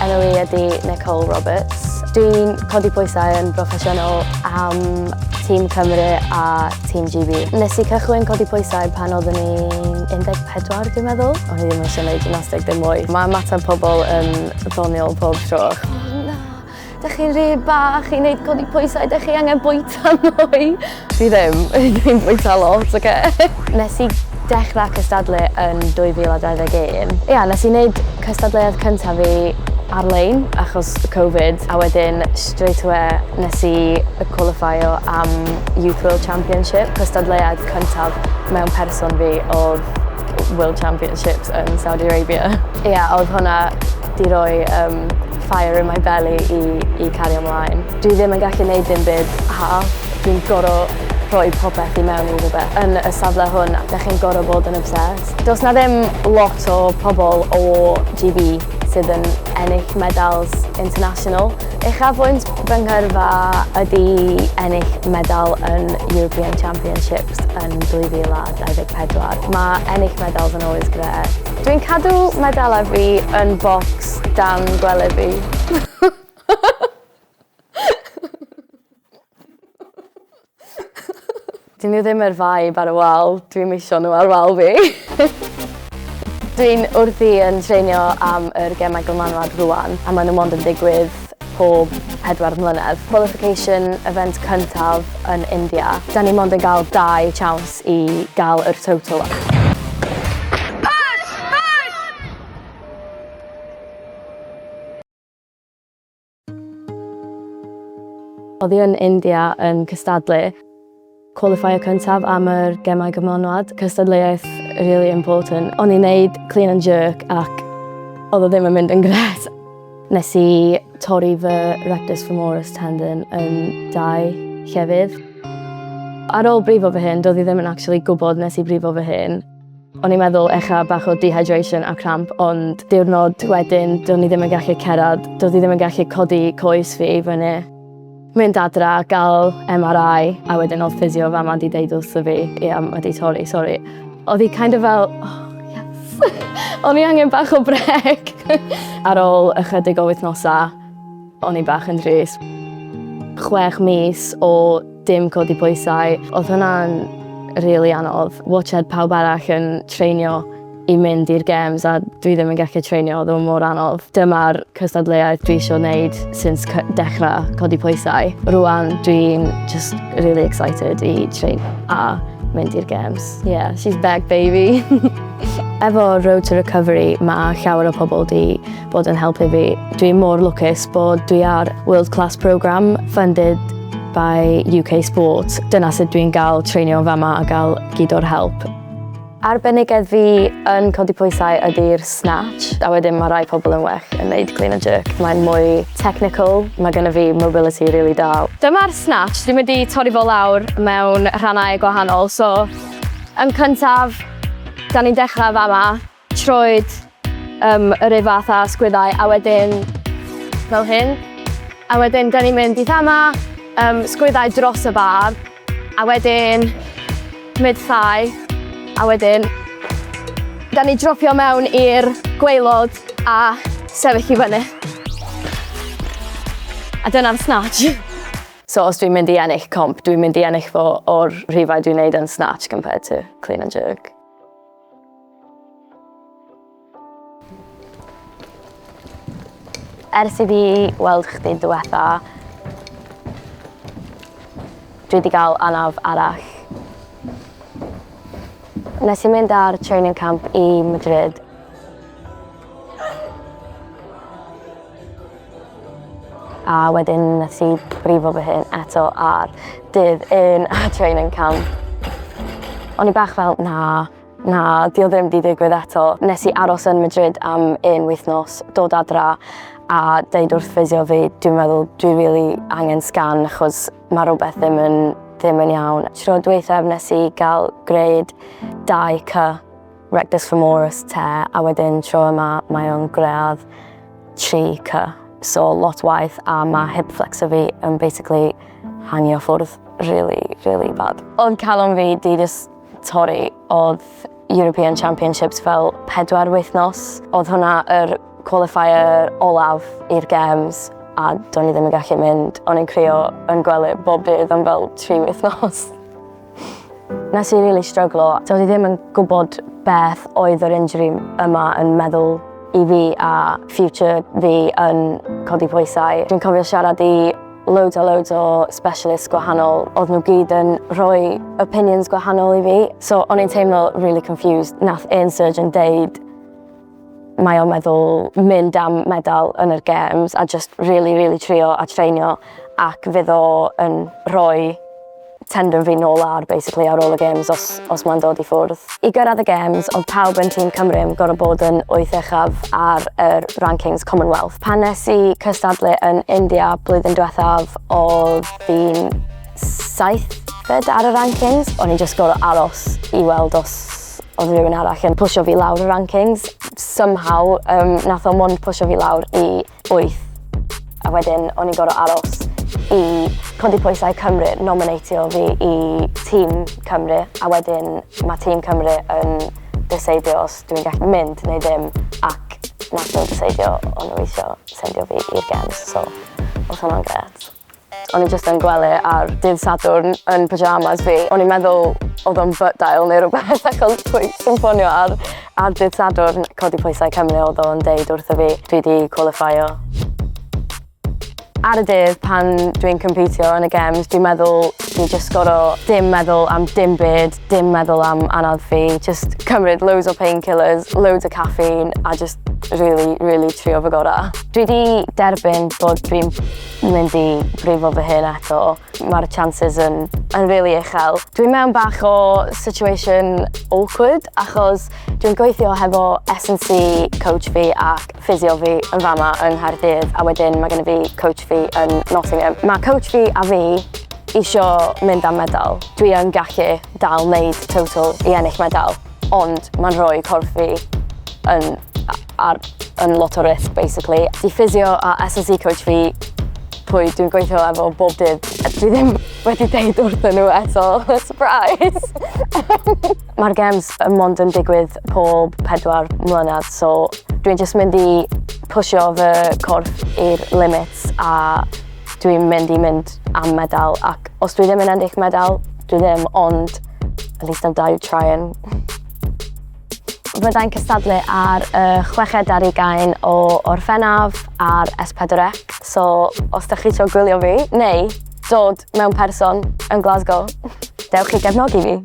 Enw i ydy Nicole Roberts. Dwi'n codi pwysau yn broffesiynol am Tîm Cymru a Tîm GB. Nes i cychwyn codi pwysau pan oeddwn i'n 14 dwi'n meddwl. O'n i ddim eisiau gwneud gymnasteg dim mwy. Mae ymateb pobl yn ddoniol pob tro. Oh, na, dych chi'n rhy bach i wneud codi pwysau, dych chi angen bwyta mwy. Dwi ddim, dwi'n bwyta lot, oce? Okay? Nes i dechrau cystadlu yn 2021. Ia, nes i wneud cystadleuaeth cyntaf fi ar-lein achos Covid a wedyn straight away nes i qualifio am Youth World Championship. Cystadleuaeth cyntaf mewn person fi oedd World Championships yn Saudi Arabia. Ia, oedd hwnna di roi um, fire in my belly i, i cario ymlaen. Dwi ddim yn gallu gwneud dim byd half. Dwi'n gorfod rhoi popeth i mewn i rhywbeth. Yn y safle hwn, da chi'n gorfod bod yn obsessed. Does na ddim lot o pobl o GB sydd yn ennill medals international. Uchafbwynt fy nghyrfa ydy ennill medal yn European Championships yn 2024. Mae ennill medals yn always gret. Dwi'n cadw medalau fi yn box dan gwely fi. Dyn nhw ddim yr vibe ar y wal, dwi'm isio nhw ar wal fi. Dwi'n wrthi yn treinio am yr Gemau Gymanwlad rŵan, a maen nhw mond yn digwydd pob pedwar mlynedd. Qualification event cyntaf yn India. Da ni mond yn gael dau chance i gael yr total. Push! Push! Oedd hi yn India yn cystadlu. Qualifier cyntaf am yr Gemau Gymanwlad. Cystadleuaeth really important. O'n i'n neud clean and jerk ac oedd o ddim yn mynd yn gret. Nes i torri fy rectus femoris tendon yn dau llefydd. Ar ôl brifo fy hun, doedd hi ddim yn actually gwybod nes i brifo fy hun. O'n i'n meddwl ella bach o dehydration a cramp, ond diwrnod wedyn, do'n i ddim yn gallu cerdded, doedd i ddim yn gallu codi coes fi i fyny. Mynd adra, gael MRI, a wedyn oedd physio fama di deud wrtho fi, ia, mae di torri, sori. Oedd hi kind of fel, oh, yes. O'n i angen bach o brec. Ar ôl ychydig o wythnosau, o'n i bach yn drist. 6 mis o dim codi pwysau. Oedd hwnna'n really anodd. Watched pawb arall yn treinio i mynd i'r games a dwi ddim yn gallu treinio, oedd o'n mor anodd. Dyma'r cystadleuaeth dwi eisiau gwneud since dechrau codi pwysau. Rwan dwi'n just really excited i train a mynd i'r games. Yeah, she's back, baby. Efo Road to Recovery mae llawer o pobl di bod yn helpu fi. Dwi'n mor lwcus bod dwi ar World Class Programme funded by UK Sport. Dyna sut dwi'n gael treinio fama a gael gyd o'r help. Arbenigedd fi yn codi pwysau ydy'r snatch, a wedyn mae rai pobl yn well yn neud clean and jerk. Mae'n mwy technical, mae gennym fi mobility really da. Dyma'r snatch, dwi'n mynd i torri fo lawr mewn rhannau gwahanol. So, yn cyntaf, da ni'n dechrau fama, troed yr un fath â sgwyddau, a wedyn fel hyn. A wedyn, da ni'n mynd i fama, sgwyddau dros y bar, a wedyn mid-thigh, a wedyn da ni dropio mewn i'r gwaelod a sefyll i fyny. A dyna'r snatch. So os dwi'n mynd i ennill comp, dwi'n mynd i ennill fo o'r rhifau dwi'n neud yn snatch compared to clean and jerk. Ers i fi weld chdi diwetha, dwi wedi cael anaf arall. Nes i mynd ar training camp i Madrid. A wedyn nes i brifo fy hun eto ar dydd un a training camp. O'n i bach fel, na, na, di o ddim di digwydd eto. Nes i aros yn Madrid am un wythnos, dod adra a deud wrth physio fi, dwi'n meddwl dwi really angen scan achos mae rhywbeth ddim yn iawn. Tro dwythaf nes i gael grade 2C rectus femoris tear a wedyn tro yma mae o'n gradd 3C. So lot waeth a mae hip flexor fi yn basically hangio ffwrdd really, really bad. Oedd calon fi di just torri. Oedd European Championships fel 4 wythnos. Oedd hwnna yr Qualifier olaf i'r games a do'n i ddim yn gallu mynd. O'n i'n crio yn gwely bob dydd am fel 3 wythnos. Nes i really struglo. Doedd i ddim yn gwybod beth oedd yr injury yma yn meddwl i fi a future fi yn codi pwysau. Dwi'n cofio siarad i loads a loads o specialists gwahanol. Oedd nhw gyd yn rhoi opinions gwahanol i fi. So o'n i'n teimlo really confused. Nath un surgeon deud mae o'n meddwl mynd am medal yn yr games a just really, really trio a treinio ac fydd o yn rhoi tendon fi nôl ar basically ar ôl y games os mae'n dod i ffwrdd. I gyrraedd y games, oedd pawb yn tîm Cymru yn gorfod bod yn wyth uchaf ar yr rankings Commonwealth. Pan nes i cystadlu yn India blwyddyn diwethaf, oedd fi'n saithfed ar y rankings. O'n i just gorfod aros i weld os oedd rhywun arall yn pwsio fi lawr y rankings. Somehow, nath o mond pwsio fi lawr i wyth. A wedyn, o'n i'n gorfod aros i Codi Pwysau Cymru nominatio fi i tîm Cymru. A wedyn mae tîm Cymru yn deseidio os dwi'n gallu mynd neu ddim. Ac nath nhw deseidio o'n nhw eisiau sendio fi i'r games. So, oedd hwnna'n gret. O'n i just yn gwely ar dydd Sadwrn yn pyjamas fi. O'n i'n meddwl oedd o'n butt dial neu rhywbeth achos pwy sy'n ffonio ar dydd Sadwrn. Codi Pwysau Cymru oedd o'n deud wrtho fi, dwi wedi qualifyo. Ar y dydd pan dwi'n competio yn y games, dwi'n meddwl dwi just gorfod dim meddwl am dim byd, dim meddwl am anaf fi, just cymryd loads o painkillers, loads o caffeine a just really, really trio fy gorau. Dwi wedi derbyn bod dwi'n mynd i brifo fy hun eto. Mae'r chances yn really uchel. Dwi'n mewn bach o situation awkward achos dwi'n gweithio hefo S&C coach fi ac physio fi yn fama yng Nghaerdydd a wedyn mae gen i fi coach fi yn Nottingham. Mae coach fi a fi isio mynd am medal. Dwi yn gallu dal wneud total i ennill medal, ond mae'n rhoi corff fi yn lot o risk, basically. Di physio a S&C coach fi, pwy dwi'n gweithio efo bob dydd, dwi ddim wedi deud wrthyn nhw eto. Surprise! Mae'r games yn mond yn digwydd pob 4 mlynedd, so dwi'n just mynd i pwsio fy corff i'r limits a dwi'n mynd i mynd am medal ac os dwi ddim yn ennill medal, dwi ddim, ond at least I've died trying. Fyddai'n cystadlu ar y 26 o Orffennaf ar S4C, so os da chi eisiau gwylio fi, neu dod mewn person yn Glasgow, dewch i gefnogi fi.